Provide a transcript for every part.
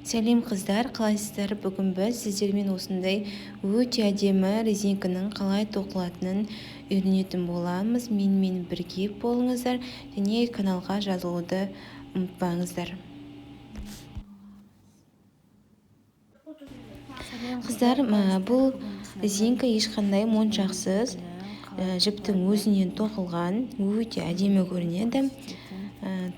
Сәлем, қыздар, қалайсыздар? Бүгін біз сіздермен осындай өте әдемі резинканың қалай тоқылатынын үйренетін боламыз. Менімен бірге болыңыздар және каналға жазылуды ұмытпаңыздар. Қыздар, бұл резинка ешқандай моншақсыз, жіптің өзінен тоқылған, өте әдемі көрінеді.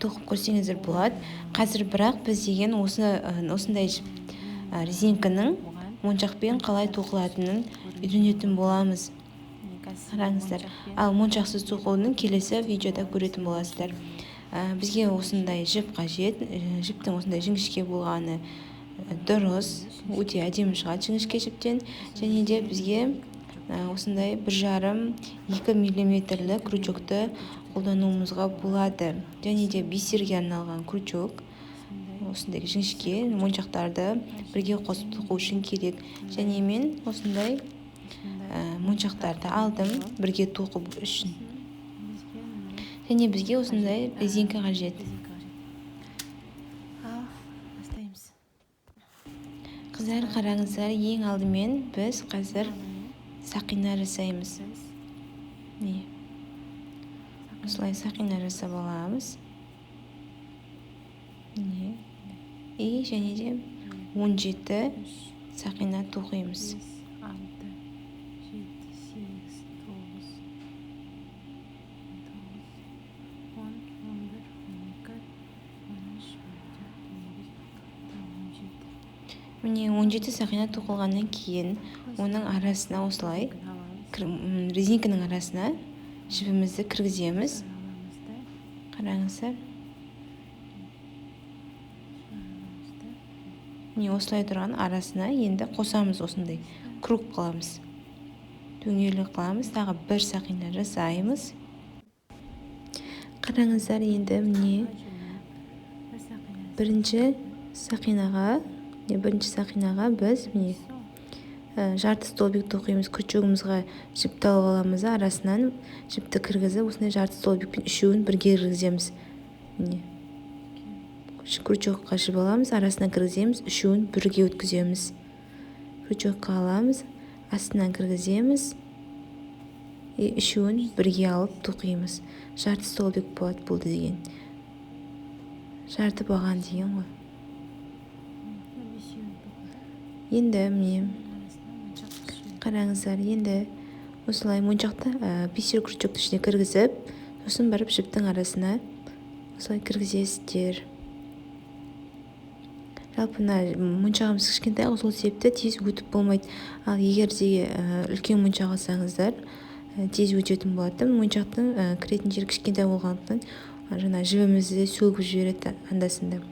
Тоқып көрсеңіздер болады. Қазір бірақ біз деген осындай резинканың моншақпен қалай тоқылатынын үйренетін боламыз. Қараңыздар. Ал моншақсыз тоқудың келесі видеода көретін боласыздар. Бізге осындай жіп қажет. Жіптің осындай жіңішке болғаны дұрыс, өте әдемі шығады жіңішке жіптен. Және де бізге осындай 1,5-2 миллиметрлі крючокты қолдануымызға болады. Және де бисерге арналған крючок, осындай жіңішке моншақтарды бірге қосып тоқу үшін керек. Және мен осындай моншақтарды алдым бірге тоқу үшін. Және бізге осындай резинка қажет. Қыздар, қараңыздар, ең алдымен біз қазір сақина жасаймыз. Міне, осылай сақина жасап аламыз. Міне, и және де 17 сақина тоқимыз. 6, 7, 8, 9, 10, 11, 12, 13, 14, 15, 17. Міне, 17 сақина тоқылғаннан кейін оның арасына осылай резинканың арасына жібімізді кіргіземіз. Қараңыздар. Міне, осылай тұрған арасына енді қосамыз, осындай круг қыламыз. Дөңгелек қыламыз, тағы бір сақина жасаймыз. Қараңыздар, енді міне бірінші сақинаға, міне бірінші сақинаға біз міне жарты столбик тоқимыз. Крючогымызға жіпті алып аламыз да, арасынан жіпті кіргізіп, осындай жарты столбикпен үшеуін бірге кіргіземіз. Міне, крючокқа жіп аламыз, арасынан кіргіземіз, үшеуін бірге өткіземіз. Крючокқа аламыз, астынан кіргіземіз и үшеуін бірге алып тоқимыз. Жарты столбик болады бұл деген. Жарты баған деген ғой. Енді міне қараңыздар, енді осылай моншақты бисер крючокты ішіне кіргізіп, сосын барып жіптің арасына осылай кіргізесіздер. Жалпы мына моншағымыз кішкентай ғой, сол себепті тез өтіп болмайды. Ал егер де үлкен моншақ алсаңыздар, тез өтетін болады. Моншақтың кіретін жері кішкентай болғандықтан, жаңа жібімізді сөгіп жібереді анда-санда.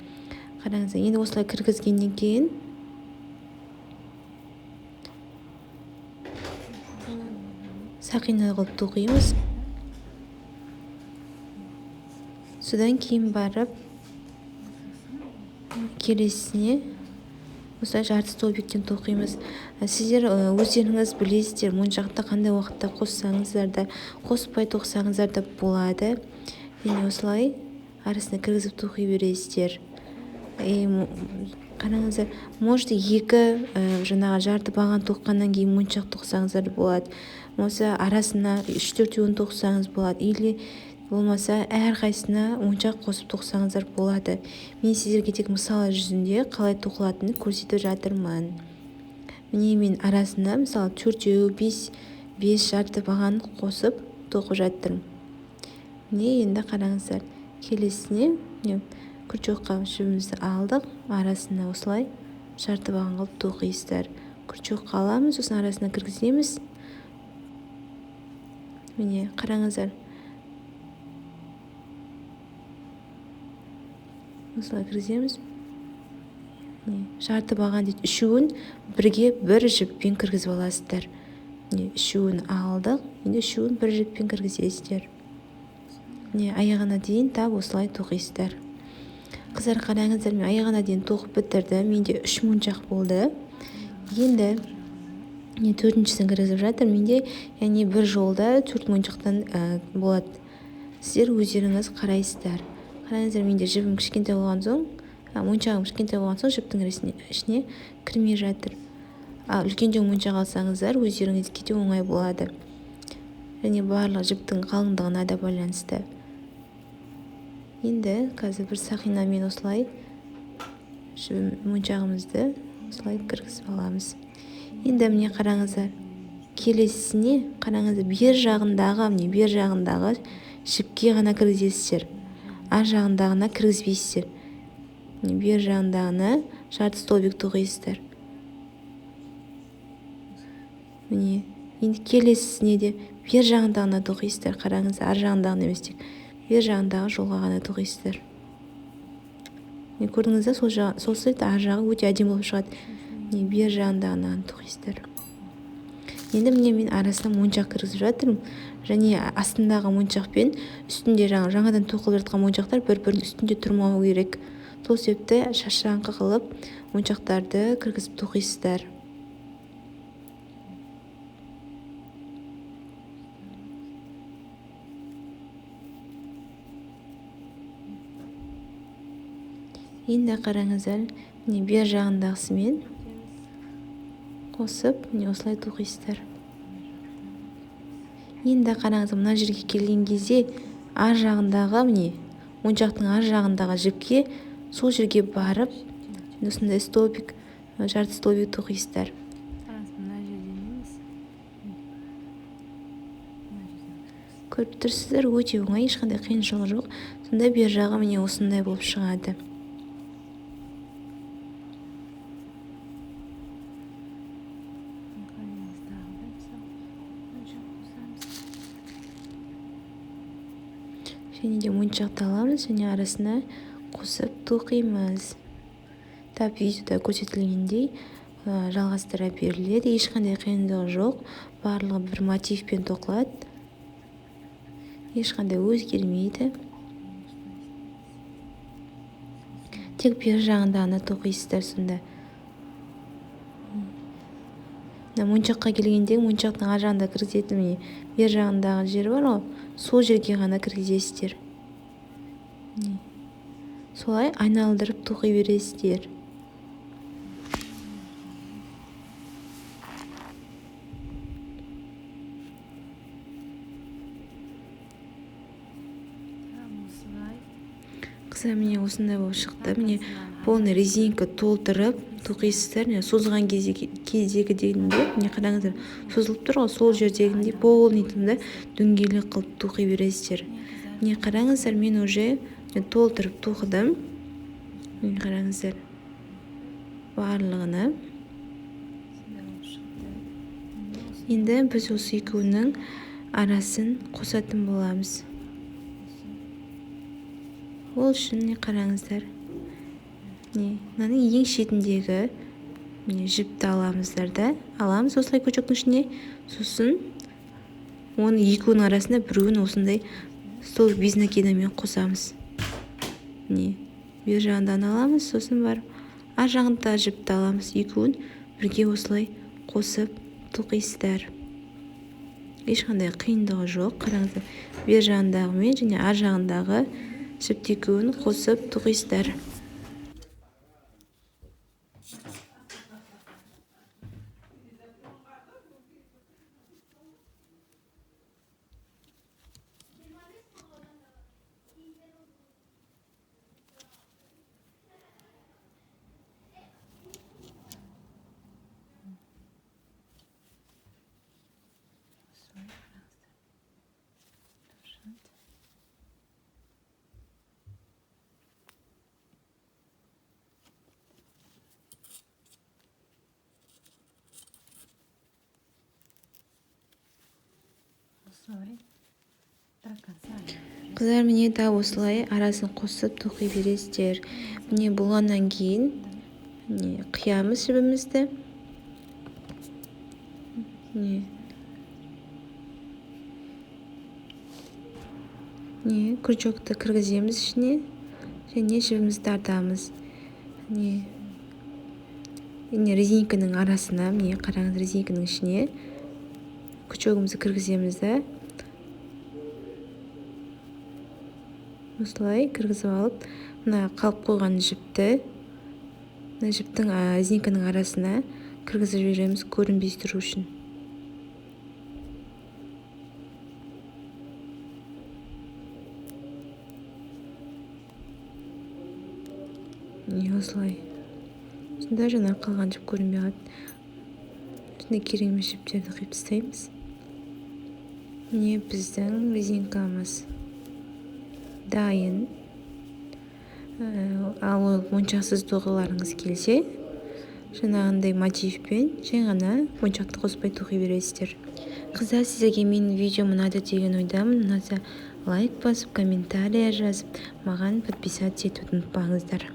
Қараңыздар, енді осылай кіргізгеннен кейін сақина қылып тоқимыз. Содан кейін барып келесіне осылай жарты столбиктен тоқимыз. Сіздер өздеріңіз білесіздер, моншақты қандай уақытта қоссаңыздар да, қоспай тоқсаңыздар да болады. Және осылай арасына кіргізіп тоқи бересіздер. Қараңыздар, может екі жаңағы жарты баған тоққаннан кейін моншақ тоқсаңыздар болады. Болмаса арасына үш-төртеуін тоқсаңыз болады. Или болмаса әрқайсысына моншақ қосып тоқсаңыздар болады. Мен сіздерге тек мысал жүзінде қалай тоқылатынын көрсетіп жатырмын. Міне, мен арасына мысалы төртеу, бес жарты баған қосып тоқып жатырмын. Міне, енді қараңыздар, келесіне міне крючокқа жібімізді алдық, арасына осылай жарты баған қылып тоқисыздар. Крючокқа аламыз, сосын арасына кіргіземіз. Міне, қараңыздар. Осылай кіргіземіз. Міне, жарты баған дейді, үшеуін бірге бір жіппен кіргізіп аласыздар. Міне, үшеуін алдық, енді үшеуін бір жіппен кіргізесіздер. Міне, аяғына дейін тап осылай тоқисыздар. Қыздар, қараңыздар, мен аяғына дейін тоқып бітірдім. Менде 3 моншақ болды. Енді мен төртіншісін кіргізіп жатыр. Менде, яғни бір жолда 4 моншақтан болады. Сіздер өздеріңіз қарайсыздар. Қараңыздар, менде жібім кішкентай болған соң Моншағым кішкентай болған соң жіптің ішіне кірмей жатыр. Ал үлкендеу моншақ алсаңыздар, өздеріңізге де оңай болады. Және барлық жіптің қалыңдығына да байланысты. Енді қазір бір сақинамен осылай моншағымызды осылай кіргізіп аламыз. Енді міне қараңыздар, келесісіне қараңыздар, бер жағындағы, міне бер жағындағы жіпке ғана кіргізесіздер. Ар жағындағына кіргізбейсіздер. Міне бер жағындағына жарты столбик тоқисыздар. Міне енді келесісіне де бер жағындағына тоқисыздар. Қараңыздар, ар жағындағына емес, тек бер жағындағы жолға ғана тоқисыздар. Міне көрдіңіздер, сол сәт ар жағы өте әдемі болып шығады. Міне бер жағындағына тоқисыздар. Енді міне мен арасына моншақ кіргізіп жатырмын. Және астындағы моншақ пен үстінде жаңадан тоқылып жатқан моншақтар бір-бірінің үстінде тұрмауы керек. Сол себепті шашыраңқы қылып моншақтарды кіргізіп тоқисыздар. Енді қараңыздар, міне бер жағындағысымен қосып, міне осылай тоқисыздар. Енді қараңыздар, мына жерге келген кезде ар жағындағы, міне моншақтың ар жағындағы жіпке сол жерге барып, осындай столбик, жарты столбик тоқисыздар. Көріп тұрсыздар, өте оңай, ешқандай қиыншылығы жоқ. Сонда бер жағы міне осындай болып шығады. Және де моншақты аламыз және арасына қосып тоқимыз. Тап видеода көрсетілгендей жалғастыра беріледі. Ешқандай қиындығы жоқ. Барлығы бір мотивпен тоқылады. Ешқандай өзгермейді. Тек бер жағындағына тоқисыздар сонда. Мына моншаққа келгенде моншақтың ар жағында кіргізетін міне бер жағындағы жер бар ғой, сол жерге ғана кіргізесіздер. Міне. Солай айналдырып тоқи бересіздер. Қыздар, міне осындай болып шықты. Міне полный резинка толтырып тоқисыздар. Міне созған кездегідегінде, міне қараңыздар, созылып тұр ғой, сол жердегіндей полный тымда дөңгелек қылып тоқи бересіздер. Міне қараңыздар, мен уже толтырып тоқыдым. Міне қараңыздар, барлығына. Енді біз осы екеуінің арасын қосатын боламыз. Ол үшін міне қараңыздар, міне мынаның ең шетіндегі міне жіпті аламыздар да, аламыз осылай крючоктың ішіне, сосын оның екеуінің арасында біреуін осындай столбик без накидамен қосамыз. Міне бер жағынан аламыз, сосын барып ар жағында жіпті аламыз, екеуін бірге осылай қосып тоқисыздар. Ешқандай қиындығы жоқ. Қараңыздар, бер жағындағымен және ар жағындағы жіпті екеуін қосып тоқисыздар. Қыздар, міне тап осылай арасын қосып тоқи бересіздер. Міне болғаннан кейін міне қиямыз жібімізді. Міне. Міне крючокты кіргіземіз ішіне және жібімізді тартамыз. Міне. Міне резинканың арасына, міне қараңыз, резинканың ішіне крючогымызды кіргіземіз да. Осылай кіргізіп алып, мына қалып қойған жіпті Мына жіптің, резинканың арасына кіргізіп жібереміз, көрінбей тұру үшін. Міне осылай. Сонда жаңа қалған жіп көрінбей қалады. Сонда керек емес жіптерді қиып тастаймыз. Міне біздің резинкамыз дайын. Ал ол моншақсыз тоқыларыңыз келсе, жаңағындай мотивпен жай ғана моншақты қоспай тоқи бересіздер. Қыздар, сіздерге менің видеом ұнады деген ойдамын. Ұнаса лайк басып, комментария жазып, маған подписаться етуді ұмытпаңыздар.